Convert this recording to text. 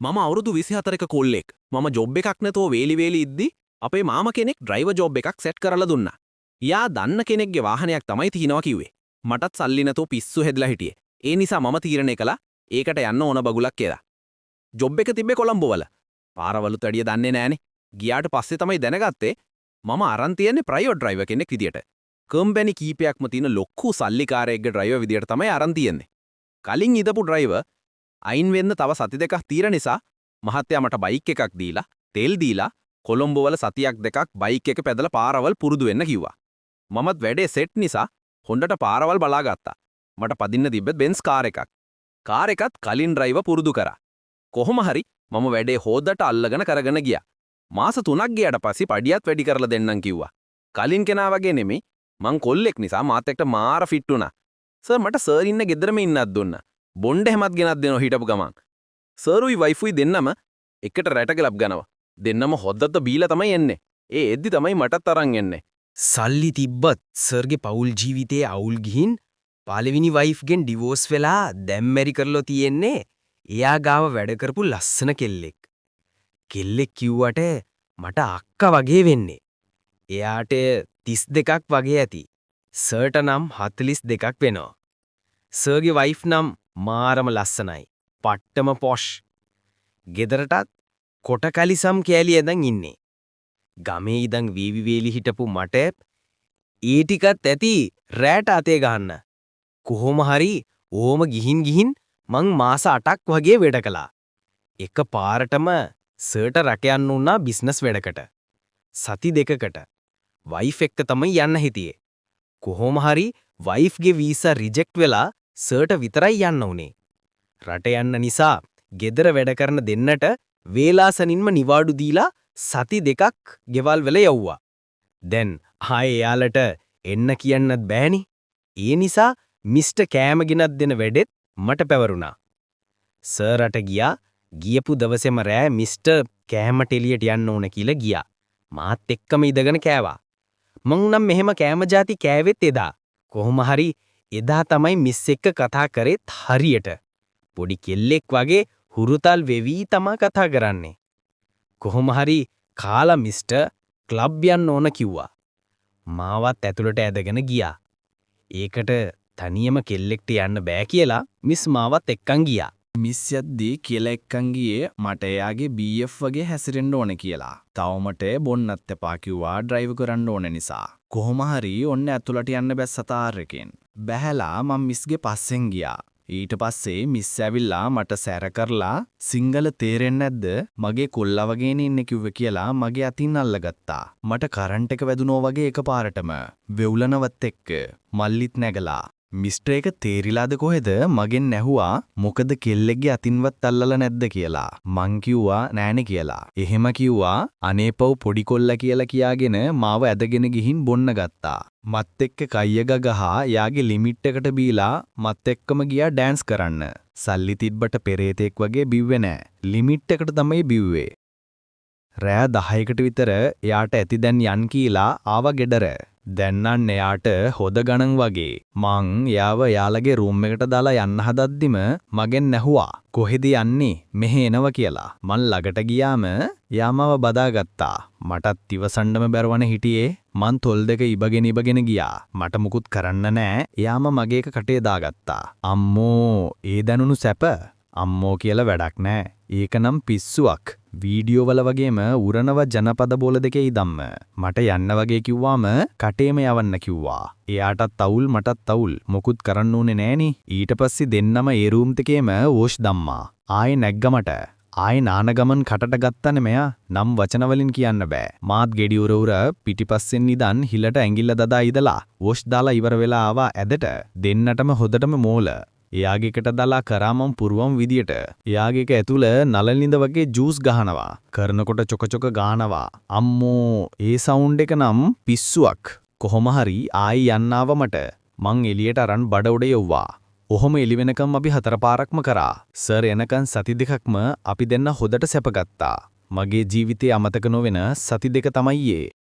මම අවුරුදු 24ක කොල්ලෙක්. මම ජොබ් එකක් නැතුව වේලි වේලි ඉද්දි අපේ මාමා කෙනෙක් ඩ්‍රයිවර් ජොබ් එකක් සෙට් කරලා දුන්නා. එයා දන්න කෙනෙක්ගේ වාහනයක් තමයි තියනවා කිව්වේ. මටත් සල්ලි නැතුව පිස්සු හැදලා හිටියේ. ඒ නිසා මම තීරණය කළා ඒකට යන්න ඕන බගුලක් කියලා. ජොබ් එක තිබ්බේ කොළඹ වල. පාරවලුත් වැඩිය දන්නේ නෑනේ. ගියාට පස්සේ තමයි දැනගත්තේ මම අරන් තියන්නේ ප්‍රයිවට් ඩ්‍රයිවර් කෙනෙක් විදියට. කම්පැනි කීපයක්ම තියෙන ලොකු සල්ලිකාරයෙක්ගේ ඩ්‍රයිවර් විදියට තමයි අරන් තියෙන්නේ. කලින් ඉඳපු ඩ්‍රයිවර් අයින් වෙන්න තව සති දෙකක් තියෙන නිසා මහත්තයා මට බයික් එකක් දීලා, තෙල් දීලා, කොළඹ වල සතියක් දෙකක් බයික් එක පැදලා පාරවල් පුරුදු වෙන්න කිව්වා. මමත් වැඩේ සෙට් නිසා හොඳට පාරවල් බලාගත්තා. මට පදින්න තිබ්බෙත් බෙන්ස් කාර් එකක්. කාර් එකත් කලින් ඩ්‍රයිවර් පුරුදු කරා. කොහොම හරි මම වැඩේ හොදට අල්ලගෙන කරගෙන ගියා. මාස 3ක් ගියාට පස්සේ පඩියත් වැඩි කරලා දෙන්නම් කිව්වා. කලින් කෙනා වගේ නෙමෙයි, මං කොල්ලෙක් නිසා මාත් එක්ක මාර ෆිට් වුණා. සර්, මට සර් ඉන්න ගෙදරම ඉන්නත් දුන්නා. බොන්ඩ හැමත් ගෙනත් දෙනවා හිටපු ගමන්. සරුයි වයිෆුයි දෙන්නම එකට රැට ක්ලබ් ගනවා. දෙන්නම හොද්දට බීලා තමයි එන්නේ. ඒ එද්දි තමයි මටත් අරන් එන්නේ. සල්ලි තිබ්බත් සර්ගේ පවුල් ජීවිතේ අවුල් ගිහින් පළවෙනි වයිෆ්ගෙන් ඩිවෝස් වෙලා දැන් මැරි කරලා තියෙන්නේ එයා ගාව වැඩ කරපු ලස්සන කෙල්ලෙක්. කෙල්ලෙක් කිව්වට මට අක්කා වගේ වෙන්නේ. එයාට 32ක් වගේ ඇති. සර්ට නම් 42ක් වෙනවා. සර්ගේ වයිෆ් නම් මාරම ලස්සනයි. පට්ටම පොෂ්. ගෙදරටත් කොට කලිසම් කෑලි ඇඳන් ඉන්නේ. ගමේ ඉඳන් වේවි වේලි හිටපු මට ඒ ටිකත් ඇති රෑට අතේ ගහන්න. කොහොම හරි ඕම ගිහින් ගිහින් මං මාස 8ක් වගේ වැඩ කළා. එක පාරටම සර්ට රට යන්න වුණා බිස්නස් වැඩකට. සති 2කට. වයිෆ් එක්ක තමයි යන්න හිටියේ. කොහොම හරි වයිෆ්ගේ වීසා රිජෙක්ට් වෙලා සර්ට විතරයි යන්න උනේ. රට යන්න නිසා ගෙදර වැඩ කරන දෙන්නට වේලාසනින්ම නිවාඩු දීලා සති 2ක් ගෙවල් වල යව්වා. දැන් ආයේ එයාලට එන්න කියන්නත් බෑනේ. ඒ නිසා මිස්ටර් කෑම ගෙනත් දෙන වැඩෙත් මට පැවරුණා. සර් රට ගියා. ගියපු දවසේම රෑ මිස්ටර් කෑමට එළියට යන්න ඕන කියලා ගියා. මාත් එක්කම ඉඳගෙන කෑවා. මං නම් මෙහෙම කෑම ජාති කෑවෙත් එදා. කොහොම හරි එදා තමයි මිස් එක්ක කතා කරෙත් හරියට. පොඩි කෙල්ලෙක් වගේ හුරුතල් වෙවි තමා කතා කරන්නේ. කොහොම හරි කාලා මිස්ටර් ක්ලබ් යන්න ඕන කිව්වා. මාවත් ඇතුළට ඇදගෙන ගියා. ඒකට තනියම කෙල්ලෙක්ට යන්න බෑ කියලා මිස් මාවත් එක්කන් ගියා. මිස් යද්දී කියලා එක්කන් ගියේ මට එයාගේ BF වගේ හැසිරෙන්න ඕන කියලා. තව මට බොන්නත් එපා කිව්වා, ඩ්‍රයිව් කරන්න ඕන නිසා. කොහොම හරි ඔන්න ඇතුළට යන්න බැස්ස කාර් එකෙන්. බැහැලා මං මිස්ගේ පස්සෙන් ගියා. ඊට පස්සේ මිස් ඇවිල්ලා මට සැර කරලා "සිංහල තේරෙන්නේ නැද්ද? මගේ කොල්ලා වගේනේ ඉන්නේ කිව්වේ" කියලා මගේ අතින් අල්ලගත්තා. මට කරන්ට් එක වැදුනෝ වගේ එකපාරටම. වෙවුලනවත් එක්ක මල්ලිත් නැගලා. මිස්ටර් එක තේරිලාද කොහෙද මගෙන් ඇහුවා මොකද කෙල්ලෙක්ගේ අතින්වත් අල්ලලා නැද්ද කියලා. මං කිව්වා නෑනේ කියලා. එහෙම කිව්වා, අනේ පව් පොඩි කොල්ලා කියලා කියාගෙන මාව ඇදගෙන ගිහින් බොන්න ගත්තා. මත් එක්ක කයිය ගගහා යාගේ ලිමිට් එකට බීලා මත් එක්කම ගියා ඩෑන්ස් කරන්න. සල්ලි තිබ්බට පෙරේතෙක් වගේ බිව්වේ නෑ. ලිමිට් එකට තමයි බිව්වේ. රෑ 10කට විතර එයාට ඇති දැන් යන් කියලා ආවා ගෙදර. දැන් නම් එයාට හොද ගණන් වගේ. මං එයාව එයාලගේ රූම් එකට දාලා යන්න හදද්දිම මගෙන් ඇහුවා කොහෙද යන්නේ, මෙහෙ එනවා කියලා. මං ළඟට ගියාම එයා මාව බදාගත්තා. මටත් ඉවසන්නම බැරුවනේ හිටියේ. මං තොල් දෙක ඉබගෙන ඉබගෙන ගියා. මට මුකුත් කරන්න නෑ. එයාම මගේ එක කටේ දාගත්තා. අම්මෝ, ඒ දැනුණු සැප අම්මෝ කියලා වැඩක් නෑ. ඒක නම් පිස්සුවක්. වීඩියෝ වල වගේම උරනව ජනපද බෝල දෙකේ ඉදම්ම. මට යන්න වගේ කිව්වාම කටේම යවන්න කිව්වා. එයාටත් අවුල් මටත් අවුල්. මොකුත් කරන්න ඕනේ නෑනේ. ඊට පස්සේ දෙන්නම ඒ රූම් එකේම වොෂ් දැම්මා. ආයේ නැග්ග මට. ආයේ නාන ගමන් කටට ගත්තනේ මෙයා. නම් වචන වලින් කියන්න බෑ. මාත් ගෙඩි උර උර පිටිපස්සෙන් ඉදන් හිලට ඇඟිල්ල දදා ඉදලා වොෂ් දාලා ඉවර වෙලා ආවා ඇදට. දෙන්නටම හොදටම මෝල. එයාගේ එකට දාලා කරා මං පුරුවම් විදියට. එයාගේ එක ඇතුළ නලලින්ද වගේ ජූස් ගහනවා. කරනකොට චොක චොක ගානවා. අම්මෝ, ඒ සවුන්ඩ් එක නම් පිස්සුවක්. කොහොම හරි ආයි යන්න ආව මට. මං එළියට අරන් බඩ උඩ යව්වා. ඔහොම එළි වෙනකම් අපි හතර පාරක්ම කරා. සර් එනකන් සති 2ක්ම අපි දෙන්න හොදට සැප ගත්තා. මගේ ජීවිතේ අමතක නොවෙන සති 2 තමයි ඒ.